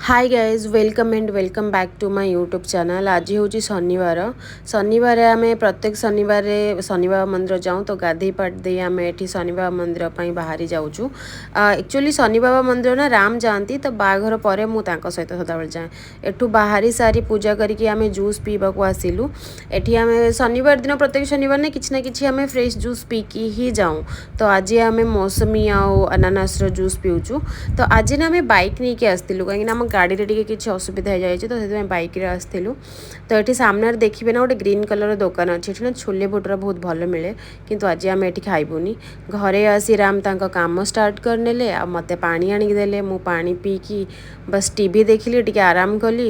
Hi guys, welcome and welcome back to my YouTube channel. ଆଜି ହେଉଛି ଶନିବାର। ଶନିବାର ଆମେ ପ୍ରତ୍ୟେକ ଶନିବାରରେ ଶନିବାବା ମନ୍ଦିର ଯାଉ। ତ ଗାଧେଇ ପାଧେଇ ଆମେ ଏଠି ଶନିବାବା ମନ୍ଦିର ପାଇଁ ବାହାରି ଯାଉଛୁ। ଆକ୍ଚୁଆଲି ଶନିବାବା ମନ୍ଦିର ନା ରାମ ଯାଆନ୍ତି, ତ ବାହାଘର ପରେ ମୁଁ ତାଙ୍କ ସହିତ ସଦାବେଳେ ଯାଏ। ଏଠୁ ବାହାରି ସାରି ପୂଜା କରିକି ଆମେ ଜୁସ୍ ପିଇବାକୁ ଆସିଲୁ। ଏଠି ଆମେ ଶନିବାର ଦିନ, ପ୍ରତ୍ୟେକ ଶନିବାର ନା କିଛି ନା କିଛି ଆମେ ଫ୍ରେଶ୍ ଜୁସ୍ ପିଇକି ହିଁ ଯାଉ। ତ ଆଜି ଆମେ ମୌସମୀ ଆଉ ଅନାନାସର ଜୁସ୍ ପିଉଛୁ। ତ ଆଜି ନା ଆମେ ବାଇକ୍ ନେଇକି ଆସିଥିଲୁ, କାହିଁକିନା ଆମ ଗାଡ଼ିରେ ଟିକେ କିଛି ଅସୁବିଧା ହେଇଯାଇଛି, ତ ସେଥିପାଇଁ ବାଇକ୍ରେ ଆସିଥିଲୁ। ତ ଏଠି ସାମ୍ନାରେ ଦେଖିବେ ନା ଗୋଟେ ଗ୍ରୀନ୍ କଲର୍ ଦୋକାନ ଅଛି। ଏଠି ନା ଛୋଲେ ଭଟୁରା ବହୁତ ଭଲ ମିଳେ, କିନ୍ତୁ ଆଜି ଆମେ ଏଠି ଖାଇବୁନି। ଘରେ ଆସି ରାମ ତାଙ୍କ କାମ ଷ୍ଟାର୍ଟ କରିନେଲେ ଆଉ ମୋତେ ପାଣି ଆଣିକି ଦେଲେ। ମୁଁ ପାଣି ପିଇକି ବାସ୍ ଟିଭି ଦେଖିଲି, ଟିକେ ଆରାମ କଲି।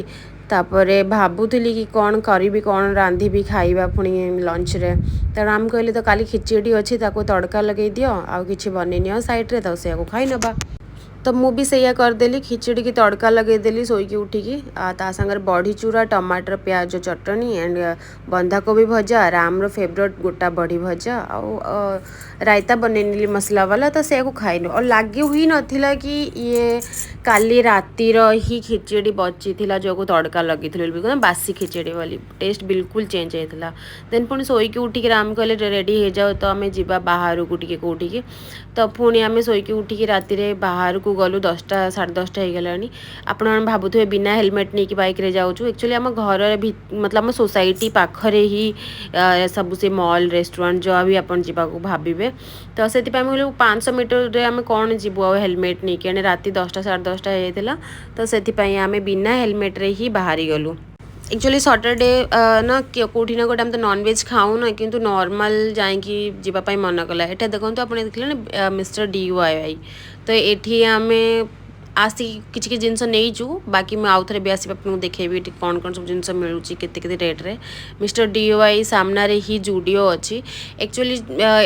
ତାପରେ ଭାବୁଥିଲି କି କ'ଣ କରିବି, କ'ଣ ରାନ୍ଧିବି ଖାଇବା ପୁଣି ଲଞ୍ଚରେ। ତ ରାମ କହିଲେ, ତ କାଲି ଖିଚଡ଼ି ଅଛି, ତାକୁ ତଡ଼କା ଲଗେଇ ଦିଅ, ଆଉ କିଛି ବନେଇ ନିଅ ସାଇଡ଼୍ରେ, ତ ସେଇଆକୁ ଖାଇ ନେବା। ତ ମୁଁ ବି ସେଇଆ କରିଦେଲି, ଖିଚଡ଼ିକି ତଡ଼କା ଲଗେଇଦେଲି ଶୋଇକି ଉଠିକି। ତା ସାଙ୍ଗରେ ବଢ଼ି ଚୁରା, ଟମାଟର ପିଆଜ ଚଟଣି ଆଣ୍ଡ ବନ୍ଧାକୋବି ଭଜା, ରାମର ଫେଭରେଟ୍ ଗୋଟା ବଢ଼ି ଭଜା ଆଉ ରାଇତା ବନେଇ ନେଲି ମସଲା ବାଲା। ତ ସେଇଆକୁ ଖାଇଲୁ ଆଉ ଲାଗି ହିଁ ନଥିଲା କି ଇଏ କାଲି ରାତିର ହିଁ ଖିଚଡ଼ି ବଚିଥିଲା, ଯୋଉକୁ ତଡ଼କା ଲଗେଇଥିଲୁ ବୋଲି, ବାସି ଖିଚଡ଼ି ବୋଲି। ଟେଷ୍ଟ ବିଲକୁଲ ଚେଞ୍ଜ ହେଇଥିଲା। ଦେନ୍ ପୁଣି ଶୋଇକି ଉଠିକି ରାମ କହିଲେ, ରେଡ଼ି ହେଇଯାଉ ତ ଆମେ ଯିବା ବାହାରକୁ ଟିକେ କେଉଁଠିକି। ତ ପୁଣି ଆମେ ଶୋଇକି ଉଠିକି ରାତିରେ ବାହାରକୁ ଗଲୁ। 10ଟା 10:30 ହେଇଗଲାଣି। ଆପଣମାନେ ଭାବୁଥିବେ ବିନା ହେଲମେଟ୍ ନେଇକି ବାଇକ୍ରେ ଯାଉଛୁ। ଆକ୍ଚୁଆଲି ଆମ ଘର ମତଲବ ଆମ ସୋସାଇଟି ପାଖରେ ହିଁ ସବୁ ସେ ମଲ୍, ରେଷ୍ଟୁରାଣ୍ଟ, ଯାହା ବି ଆପଣ ଯିବାକୁ ଭାବିବେ। ତ ସେଥିପାଇଁ ମୁଁ କହିଲି, 500 ମିଟରରେ ଆମେ କ'ଣ ଯିବୁ ଆଉ ହେଲମେଟ୍ ନେଇକି? ଏଣେ ରାତି 10ଟା 10:30 ହେଇଯାଇଥିଲା, ତ ସେଥିପାଇଁ ଆମେ ବିନା ହେଲମେଟ୍ରେ ହିଁ ବାହାରି ଗଲୁ। ଆକ୍ଚୁଆଲି ସଟରଡେ ନା କେଉଁଠି ନା ଗୋଟେ ଆମେ ତ ନନଭେଜ୍ ଖାଉନା, କିନ୍ତୁ ନର୍ମାଲ୍ ଯାଇକି ଯିବା ପାଇଁ ମନା କଲା। ଏଇଟା ଦେଖନ୍ତୁ, ଆପଣ ଦେଖିଲେ ମିଷ୍ଟର ଡିଆଇୱାଇ। ତ ଏଠି ଆମେ ଆସିକି କିଛି କିଛି ଜିନିଷ ନେଇଛୁ। ବାକି ମୁଁ ଆଉ ଥରେ ବି ଆସିବି, ଆପଣଙ୍କୁ ଦେଖେଇବି ଏଠି କ'ଣ କ'ଣ ସବୁ ଜିନିଷ ମିଳୁଛି, କେତେ କେତେ ରେଟ୍ରେ। ମିଷ୍ଟର ଡିଆଇୱାଇ ସାମ୍ନାରେ ହିଁ ଜୁଡ଼ିଓ ଅଛି। ଆକ୍ଚୁଆଲି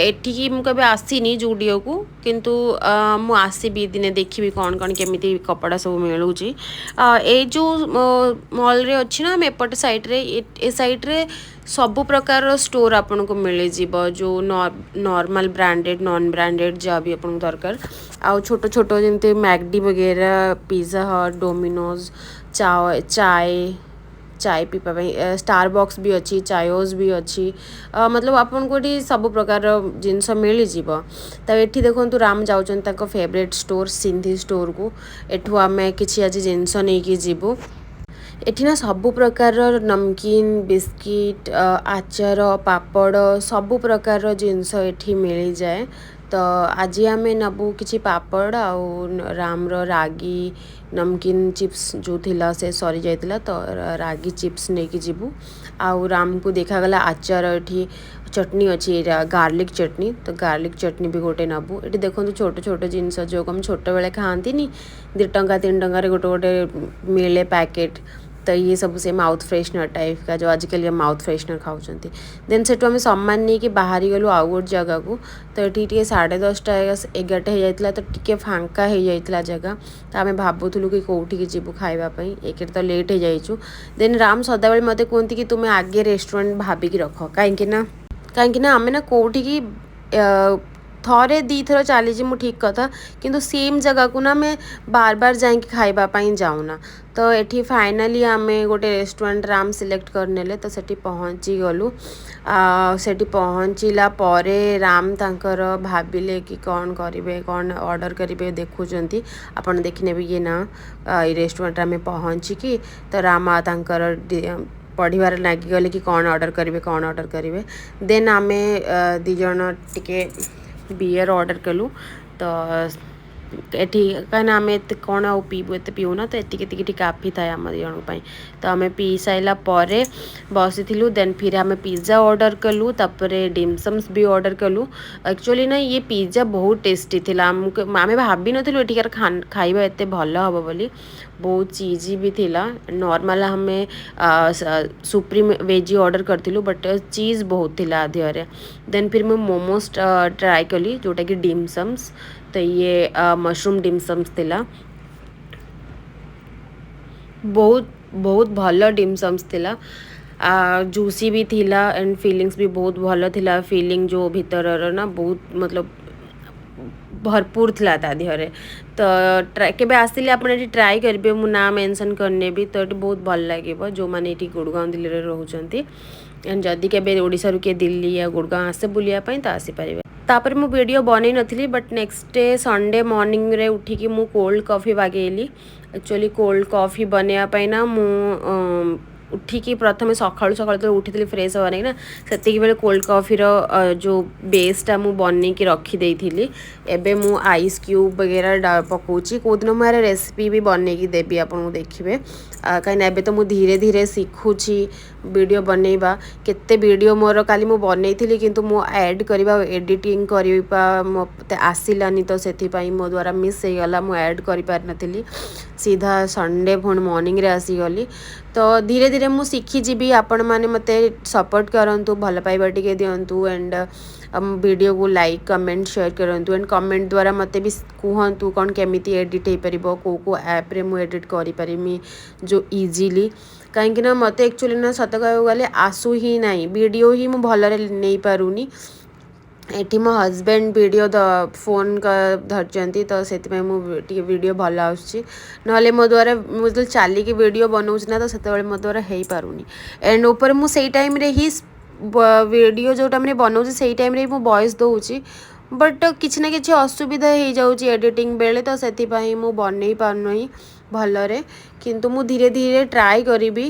ଏଠିକି ମୁଁ କେବେ ଆସିନି ଜୁଡ଼ିଓକୁ, କିନ୍ତୁ ମୁଁ ଆସିବି ଦିନେ, ଦେଖିବି କ'ଣ କ'ଣ କେମିତି କପଡ଼ା ସବୁ ମିଳୁଛି। ଏଇ ଯେଉଁ ମଲ୍ରେ ଅଛି ନା, ଆମେ ଏପଟେ ସାଇଡ଼୍ରେ, ଏ ସାଇଡ଼୍ରେ ସବୁ ପ୍ରକାରର ଷ୍ଟୋର୍ ଆପଣଙ୍କୁ ମିଳିଯିବ, ଯେଉଁ ନର୍ମାଲ୍, ବ୍ରାଣ୍ଡେଡ଼, ନନ୍ ବ୍ରାଣ୍ଡେଡ଼, ଯାହା ବି ଆପଣଙ୍କୁ ଦରକାର। ଆଉ ଛୋଟ ଛୋଟ ଯେମିତି ମ୍ୟାକଡି ବଗେରା, pizza hot, Domino's, Chai Chai ପିଇବା ପାଇଁ ଷ୍ଟାର ବକ୍ସ ବି ଅଛି, ଚାୟୋଜ୍ ବି ଅଛି। ମତଲବ ଆପଣଙ୍କୁ ଏଠି ସବୁ ପ୍ରକାରର ଜିନିଷ ମିଳିଯିବ। ତ ଏଠି ଦେଖନ୍ତୁ, ରାମ ଯାଉଛନ୍ତି ତାଙ୍କ ଫେଭରେଟ୍ ଷ୍ଟୋର୍ ସିନ୍ଧି ଷ୍ଟୋର୍କୁ। ଏଠୁ ଆମେ କିଛି ଆଜି ଜିନିଷ ନେଇକି ଯିବୁ। ଏଠି ନା ସବୁ ପ୍ରକାରର ନମକିନ୍, ବିସ୍କିଟ୍, ଆଚାର, ପାପଡ଼, ସବୁ ପ୍ରକାରର ଜିନିଷ ଏଠି ମିଳିଯାଏ। ତ ଆଜି ଆମେ ନେବୁ କିଛି ପାପଡ଼ ଆଉ ରାମର ରାଗି ନମକିନ୍ ଚିପ୍ସ ଯେଉଁ ଥିଲା, ସେ ସରିଯାଇଥିଲା, ତ ରାଗି ଚିପ୍ସ ନେଇକି ଯିବୁ। ଆଉ ରାମକୁ ଦେଖାଗଲା ଆଚାର, ଏଠି ଚଟଣି ଅଛି, ଏଇଟା ଗାର୍ଲିକ୍ ଚଟଣି, ତ ଗାର୍ଲିକ୍ ଚଟଣି ବି ଗୋଟେ ନେବୁ। ଏଠି ଦେଖନ୍ତୁ, ଛୋଟ ଛୋଟ ଜିନିଷ ଯେଉଁ ଆମେ ଛୋଟବେଳେ ଖାଆନ୍ତିନି, 2 ଟଙ୍କା 3 ଟଙ୍କାରେ ଗୋଟେ ଗୋଟେ ମିଳେ ପ୍ୟାକେଟ୍। ତ ଇଏ ସବୁ ସେ ମାଉଥ୍ ଫ୍ରେଶନର୍ ଟାଇପ୍ କା, ଯେଉଁ ଆଜିକାଲି ମାଉଥ୍ ଫ୍ରେଶନର୍ ଖାଉଛନ୍ତି। ଦେନ୍ ସେଠୁ ଆମେ ସାମାନ ନେଇକି ବାହାରି ଗଲୁ ଆଉ ଗୋଟେ ଜାଗାକୁ। ତ ଏଠି ଟିକେ 10:30 11ଟା ହେଇଯାଇଥିଲା, ତ ଟିକେ ଫାଙ୍କା ହେଇଯାଇଥିଲା ଜାଗା। ତ ଆମେ ଭାବୁଥିଲୁ କି କେଉଁଠିକି ଯିବୁ ଖାଇବା ପାଇଁ, ଏକରେ ତ ଲେଟ୍ ହେଇଯାଇଛୁ। ଦେନ୍ ରାମ ସଦାବେଳେ ମୋତେ କୁହନ୍ତି କି ତୁମେ ଆଗେ ରେଷ୍ଟୁରାଣ୍ଟ ଭାବିକି ରଖ, କାହିଁକି ନା ଆମେ ନା କେଉଁଠିକି ଥରେ ଦୁଇଥର ଚାଲିଛି ମୁଁ, ଠିକ୍ କଥା, କିନ୍ତୁ ସେମ୍ ଜାଗାକୁ ନା ଆମେ ବାର ବାର ଯାଇକି ଖାଇବା ପାଇଁ ଯାଉନା। ତ ଏଠି ଫାଇନାଲି ଆମେ ଗୋଟେ ରେଷ୍ଟୁରାଣ୍ଟ ରାମ ସିଲେକ୍ଟ କରିନେଲେ, ତ ସେଠି ପହଞ୍ଚିଗଲୁ। ସେଠି ପହଞ୍ଚିଲା ପରେ ରାମ ତାଙ୍କର ଭାବିଲେ କି କ'ଣ କରିବେ, କ'ଣ ଅର୍ଡ଼ର କରିବେ ଦେଖୁଛନ୍ତି। ଆପଣ ଦେଖିନେବେ କି ନା ଏଇ ରେଷ୍ଟୁରାଣ୍ଟରେ ଆମେ ପହଞ୍ଚିକି ତ ରାମ ତାଙ୍କର ପଢ଼ିବାରେ ଲାଗିଗଲେ କି କ'ଣ ଅର୍ଡ଼ର କରିବେ, କ'ଣ ଅର୍ଡ଼ର କରିବେ। ଦେନ୍ ଆମେ ଦୁଇ ଜଣ ଟିକେ ବିୟର୍ ଅର୍ଡ଼ର କଲୁ। ତ ଏଠି କାହିଁକିନା ଆମେ ଏତେ କ'ଣ ଆଉ ପିଇବୁ, ଏତେ ପିଉନା, ତ ଏତିକି ଏତିକି ଟିକେ କାଫି ଥାଏ ଆମ ଦୁଇ ଜଣଙ୍କ ପାଇଁ। ତ ଆମେ ପିଇ ସାରିଲା ପରେ ବସିଥିଲୁ। ଦେନ୍ ଫିର୍ ଆମେ ପିଜ୍ଜା ଅର୍ଡ଼ର କଲୁ, ତାପରେ ଡିମ୍ସମ୍ସ ବି ଅର୍ଡ଼ର କଲୁ। ଆକ୍ଚୁଆଲି ନା ଇଏ ପିଜ୍ଜା ବହୁତ ଟେଷ୍ଟି ଥିଲା। ଆମକୁ ଆମେ ଭାବିନଥିଲୁ ଏଠିକାର ଖାଇବା ଏତେ ଭଲ ହେବ ବୋଲି। ବହୁତ ଚିଜି ବି ଥିଲା। ନର୍ମାଲ ଆମେ ସୁପ୍ରିମ୍ ଭେଜି ଅର୍ଡ଼ର କରିଥିଲୁ, ବଟ୍ ଚିଜ୍ ବହୁତ ଥିଲା ଦେହରେ। ଦେନ୍ ଫିର୍ ମୁଁ ମୋମୋସ୍ ଟ୍ରାଏ କଲି, ଯେଉଁଟାକି ଡିମ୍ସମ୍ସ। ତ ଇଏ ମସରୁମ୍ ଡିମ୍ସମ୍ସ ଥିଲା। ବହୁତ ବହୁତ ଭଲ ଡିମ୍ସମ୍ସ ଥିଲା, ଜୁସି ବି ଥିଲା ଆଣ୍ଡ ଫିଲିଙ୍ଗସ୍ ବି ବହୁତ ଭଲ ଥିଲା। ଫିଲିଙ୍ଗ ଯେଉଁ ଭିତରର ନା ବହୁତ ମତଲବ ଭରପୁର ଥିଲା ତା ଦେହରେ। ତ କେବେ ଆସିଲେ ଆପଣ ଏଠି ଟ୍ରାଏ କରିବେ। ମୁଁ ନାଁ ମେନସନ୍ କରିନେବି। ତ ଏଠି ବହୁତ ଭଲ ଲାଗିବ, ଯେଉଁମାନେ ଏଠି ଗୁଡ଼ଗାଁव ଦିଲ୍ଲୀରେ ରହୁଛନ୍ତି। ଆଣ୍ଡ ଯଦି କେବେ ଓଡ଼ିଶାରୁ କିଏ ଦିଲ୍ଲୀ ୟା ଗୁଡ଼ଗାଁव ଆସେ ବୁଲିବା ପାଇଁ, ତ ଆସିପାରିବେ। ତାପରେ ମୁଁ ଭିଡ଼ିଓ ବନେଇ ନଥିଲି, ବଟ୍ ନେକ୍ସଟ ଡେ ସଣ୍ଡେ ମର୍ଣ୍ଣିଂରେ ଉଠିକି ମୁଁ କୋଲ୍ଡ କଫି ବାଗେଇଲି। ଆକ୍ଚୁଆଲି କୋଲ୍ଡ କଫି ବନେଇବା ପାଇଁ ନା ମୁଁ ଉଠିକି ପ୍ରଥମେ ସକାଳୁ ସକାଳୁ ଯେତେବେଳେ ଉଠିଥିଲି, ଫ୍ରେଶ୍ ହେବା ନା, ସେତିକି ବେଳେ କୋଲ୍ଡ କଫିର ଯେଉଁ ବେସ୍ଟା ମୁଁ ବନେଇକି ରଖିଦେଇଥିଲି। ଏବେ ମୁଁ ଆଇସ୍ କ୍ୟୁବ୍ ବଗେରା ପକାଉଛି। କେଉଁଦିନ ମୁଁ ଏହାର ରେସିପି ବି ବନେଇକି ଦେବି ଆପଣଙ୍କୁ, ଦେଖିବେ। କାହିଁକିନା ଏବେ ତ ମୁଁ ଧୀରେ ଧୀରେ ଶିଖୁଛି ଭିଡ଼ିଓ ବନେଇବା। କେତେ ଭିଡ଼ିଓ ମୋର କାଲି ମୁଁ ବନେଇଥିଲି, କିନ୍ତୁ ମୁଁ ଆଡ଼୍ କରିବା ଆଉ ଏଡ଼ିଟିଂ କରିବା ମୋତେ ଆସିଲାନି, ତ ସେଥିପାଇଁ ମୋ ଦ୍ୱାରା ମିସ୍ ହେଇଗଲା। ମୁଁ ଆଡ଼୍ କରିପାରିନଥିଲି। ସିଧା ସଣ୍ଡେ ପୁଣି ମର୍ଣ୍ଣିଂରେ ଆସିଗଲି। ତ ଧୀରେ ଧୀରେ ମୁଁ ଶିଖିଯିବି। ଆପଣମାନେ ମୋତେ ସପୋର୍ଟ କରନ୍ତୁ, ଭଲ ପାଇବା ଟିକେ ଦିଅନ୍ତୁ ଆଣ୍ଡ ଭିଡ଼ିଓକୁ ଲାଇକ୍, କମେଣ୍ଟ, ସେୟାର କରନ୍ତୁ। ଆଣ୍ଡ କମେଣ୍ଟ ଦ୍ୱାରା ମୋତେ ବି କୁହନ୍ତୁ କ'ଣ କେମିତି ଏଡ଼ିଟ୍ ହେଇପାରିବ, କେଉଁ କେଉଁ ଆପ୍ରେ ମୁଁ ଏଡ଼ିଟ୍ କରିପାରିବି ଯେଉଁ ଇଜିଲି। କାହିଁକିନା ମୋତେ ଆକ୍ଚୁଆଲି ନା ସତ କହିବାକୁ ଗଲେ ଆସୁ ହିଁ ନାହିଁ, ଭିଡ଼ିଓ ହିଁ ମୁଁ ଭଲରେ ନେଇପାରୁନି। ଏଠି ମୋ ହଜବେଣ୍ଡ ଭିଡ଼ିଓ ଫୋନ୍ ଧରିଛନ୍ତି, ତ ସେଥିପାଇଁ ମୁଁ ଟିକେ ଭିଡ଼ିଓ ଭଲ ଆସୁଛି। ନହେଲେ ମୋ ଦ୍ୱାରା, ମୁଁ ଯେତେବେଳେ ଚାଲିକି ଭିଡ଼ିଓ ବନାଉଛି ନା, ତ ସେତେବେଳେ ମୋ ଦ୍ୱାରା ହେଇପାରୁନି। ଆଣ୍ଡ ଉପରେ ମୁଁ ସେଇ ଟାଇମ୍ରେ ହିଁ ଭିଡ଼ିଓ ଯେଉଁ ଟାଇମ୍ରେ ବନାଉଛି, ସେଇ ଟାଇମ୍ରେ ହିଁ ମୁଁ ଭଏସ୍ ଦେଉଛି, ବଟ୍ କିଛି ନା କିଛି ଅସୁବିଧା ହେଇଯାଉଛି ଏଡ଼ିଟିଂ ବେଳେ। ତ ସେଥିପାଇଁ ମୁଁ ବନେଇ ପାରୁନାହିଁ ଭଲରେ। କିନ୍ତୁ ମୁଁ ଧୀରେ ଧୀରେ ଟ୍ରାଏ କରିବି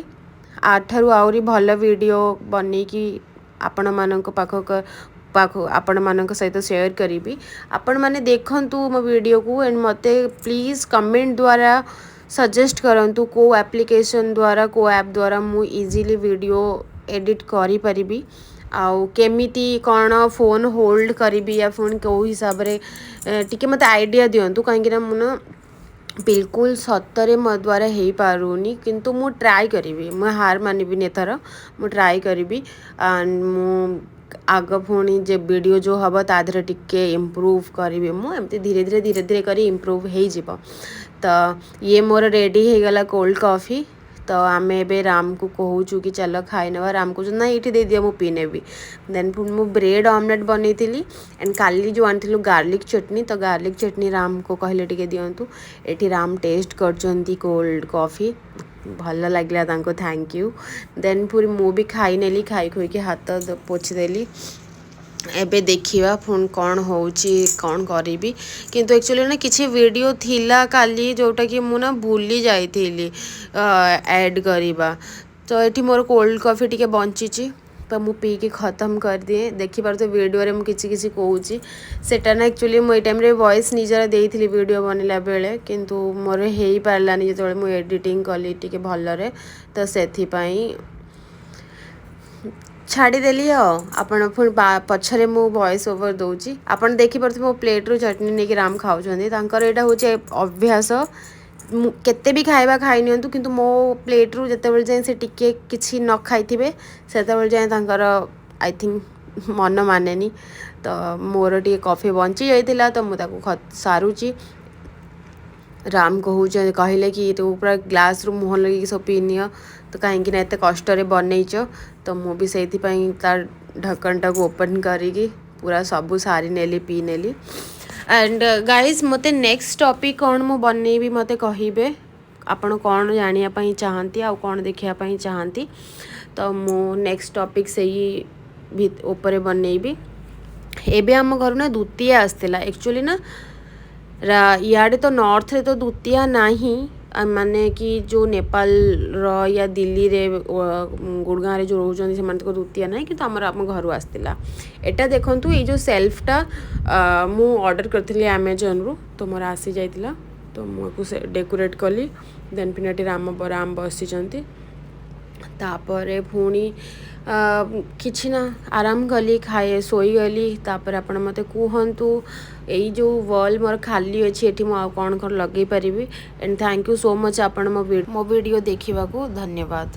ୟାଠାରୁ ଆହୁରି ଭଲ ଭିଡ଼ିଓ ବନେଇକି ଆପଣମାନଙ୍କ ପାଖକୁ ପାଖ ଆପଣମାନଙ୍କ ସହିତ ସେୟାର କରିବି। ଆପଣମାନେ ଦେଖନ୍ତୁ ମୋ ଭିଡ଼ିଓକୁ ଆଣ୍ଡ ମୋତେ ପ୍ଲିଜ୍ କମେଣ୍ଟ ଦ୍ୱାରା ସଜେଷ୍ଟ କରନ୍ତୁ କେଉଁ ଆପ୍ଲିକେସନ୍ ଦ୍ୱାରା, କେଉଁ ଆପ୍ ଦ୍ୱାରା ମୁଁ ଇଜିଲି ଭିଡ଼ିଓ ଏଡ଼ିଟ୍ କରିପାରିବି ଆଉ କେମିତି କ'ଣ ଫୋନ୍ ହୋଲ୍ଡ କରିବି ୟା ପୁଣି କେଉଁ ହିସାବରେ, ଟିକେ ମୋତେ ଆଇଡ଼ିଆ ଦିଅନ୍ତୁ। କାହିଁକିନା ମୁଁ ନା ବିଲକୁଲ ସତରେ ମୋ ଦ୍ୱାରା ହେଇପାରୁନି। କିନ୍ତୁ ମୁଁ ଟ୍ରାଏ କରିବି, ମୁଁ ହାର ମାନିବିନି। ଏଥର ମୁଁ ଟ୍ରାଏ କରିବି। ଆଣ୍ଡ ମୁଁ ଆଗ ପୁଣି ଯେ ଭିଡ଼ିଓ ଯେଉଁ ହେବ, ତା ଦେହରେ ଟିକେ ଇମ୍ପ୍ରୁଭ୍ କରିବି ମୁଁ। ଏମିତି ଧୀରେ ଧୀରେ ଧୀରେ ଧୀରେ କରି ଇମ୍ପ୍ରୁଭ୍ ହେଇଯିବ। ତ ଇଏ ମୋର ରେଡ଼ି ହେଇଗଲା କୋଲ୍ଡ କଫି। ତ ଆମେ ଏବେ ରାମକୁ କହୁଛୁ କି ଚାଲ ଖାଇନେବା। ରାମ କହୁଛନ୍ତି, ନା, ଏଇଠି ଦେଇଦିଅ, ମୁଁ ପିଇ ନେବି। ଦେନ୍ ପୁଣି ମୁଁ ବ୍ରେଡ଼୍ ଅମଲେଟ୍ ବନେଇଥିଲି ଆଣ୍ଡ କାଲି ଯେଉଁ ଆଣିଥିଲୁ ଗାର୍ଲିକ୍ ଚଟନି, ତ ଗାର୍ଲିକ୍ ଚଟନି ରାମକୁ କହିଲେ ଟିକେ ଦିଅନ୍ତୁ। ଏଠି ରାମ ଟେଷ୍ଟ କରୁଛନ୍ତି କୋଲ୍ଡ କଫି, ଭଲ ଲାଗିଲା ତାଙ୍କୁ, thank you. ଦେନ୍ ପୁଣି ମୁଁ ବି ଖାଇନେଲି, ଖାଇ ଖୁଇକି ହାତ ପୋଛିଦେଲି। ଏବେ ଦେଖିବା ପୁଣି କ'ଣ ହେଉଛି, କ'ଣ କରିବି। କିନ୍ତୁ ଆକ୍ଚୁଆଲି ନା କିଛି ଭିଡ଼ିଓ ଥିଲା କାଲି, ଯେଉଁଟାକି ମୁଁ ନା ଭୁଲି ଯାଇଥିଲି ଆଡ଼୍ କରିବା। ତ ଏଠି ମୋର କୋଲ୍ଡ କଫି ଟିକେ ବଞ୍ଚିଛି, ତ ମୁଁ ପିଇକି ଖତମ କରିଦିଏ। ଦେଖିପାରୁଥିବେ ଭିଡ଼ିଓରେ ମୁଁ କିଛି କିଛି କହୁଛି। ସେଟା ନା ଆକ୍ଚୁଆଲି ମୁଁ ଏଇ ଟାଇମ୍ରେ ଭଏସ୍ ନିଜର ଦେଇଥିଲି ଭିଡ଼ିଓ ବନେଇଲା ବେଳେ, କିନ୍ତୁ ମୋର ହେଇପାରିଲାନି ଯେତେବେଳେ ମୁଁ ଏଡ଼ିଟିଂ କଲି ଟିକେ ଭଲରେ, ତ ସେଥିପାଇଁ ଛାଡ଼ିଦେଲି। ଆଉ ଆପଣ ପୁଣି ପଛରେ ମୁଁ ଭଏସ୍ ଓଭର୍ ଦେଉଛି। ଆପଣ ଦେଖିପାରୁଥିବେ ମୋ ପ୍ଲେଟ୍ରୁ ଚଟଣି ନେଇକି ରାମ ଖାଉଛନ୍ତି। ତାଙ୍କର ଏଇଟା ହେଉଛି ଅଭ୍ୟାସ। ମୁଁ କେତେ ବି ଖାଇବା ଖାଇ ନିଅନ୍ତୁ, କିନ୍ତୁ ମୋ ପ୍ଲେଟ୍ରୁ ଯେତେବେଳେ ଯାଏଁ ସେ ଟିକେ କିଛି ନ ଖାଇଥିବେ, ସେତେବେଳେ ଯାଏଁ ତାଙ୍କର I think ମନ ମାନେନି। ତ ମୋର ଟିକେ କଫି ବଞ୍ଚି ଯାଇଥିଲା, ତ ମୁଁ ତାକୁ ସାରୁଛି। ରାମ କହୁଛନ୍ତି, କହିଲେ କି ତୁ ପୁରା ଗ୍ଲାସ୍ରୁ ମୁହଁ ଲଗେଇକି ସବୁ ପିଇ ନିଅ ତ, କାହିଁକି ନା ଏତେ କଷ୍ଟରେ ବନେଇଛ। ତ ମୁଁ ବି ସେଇଥିପାଇଁ ତା ଢକଣଟାକୁ ଓପନ୍ କରିକି ପୁରା ସବୁ ସାରି ନେଲି, ପିଇ ନେଲି। ଆଣ୍ଡ ଗାଇଜ୍, ମୋତେ ନେକ୍ସଟ ଟପିକ୍ କ'ଣ ମୁଁ ବନେଇବି ମୋତେ କହିବେ। ଆପଣ କ'ଣ ଜାଣିବା ପାଇଁ ଚାହାନ୍ତି ଆଉ କ'ଣ ଦେଖିବା ପାଇଁ ଚାହାନ୍ତି, ତ ମୁଁ ନେକ୍ସଟ ଟପିକ୍ ସେଇ ଉପରେ ବନେଇବି। ଏବେ ଆମ ଘରୁ ନା ଦ୍ୱିତୀୟା ଆସିଥିଲା। ଆକ୍ଚୁଆଲି ନା ଇଆଡ଼େ ତ ନର୍ଥରେ ତ ଦ୍ୱିତୀୟା ନାହିଁ, ମାନେ କି ଯେଉଁ ନେପାଳର ୟା ଦିଲ୍ଲୀରେ, ଗୁଡ଼ଗାଁରେ ଯେଉଁ ରହୁଛନ୍ତି, ସେମାନଙ୍କ ଦ୍ୱିତୀୟା ନାହିଁ। କିନ୍ତୁ ଆମର ଆମ ଘରୁ ଆସିଥିଲା। ଏଇଟା ଦେଖନ୍ତୁ, ଏଇ ଯେଉଁ ସେଲ୍ଫଟା ମୁଁ ଅର୍ଡ଼ର କରିଥିଲି ଆମାଜନରୁ, ତ ମୋର ଆସିଯାଇଥିଲା। ତ ମୁଁ ଆକୁ ସେ ଡେକୋରେଟ୍ କଲି। ଦେନ୍ ଫିର୍ ରାମ ରାମ ବସିଛନ୍ତି। ତାପରେ ପୁଣି କିଛି ନା ଆରାମ କଲି, ଖାଏ, ଶୋଇଗଲି। ତାପରେ ଆପଣ ମୋତେ କୁହନ୍ତୁ ଏଇ ଯେଉଁ ୱାଲ୍ ମୋର ଖାଲି ଅଛି, ଏଠି ମୁଁ ଆଉ କ'ଣ କ'ଣ ଲଗେଇ ପାରିବି। And thank you so much, ଆପଣ ମୋ ଭିଡ଼ିଓ ଦେଖିବାକୁ ଧନ୍ୟବାଦ।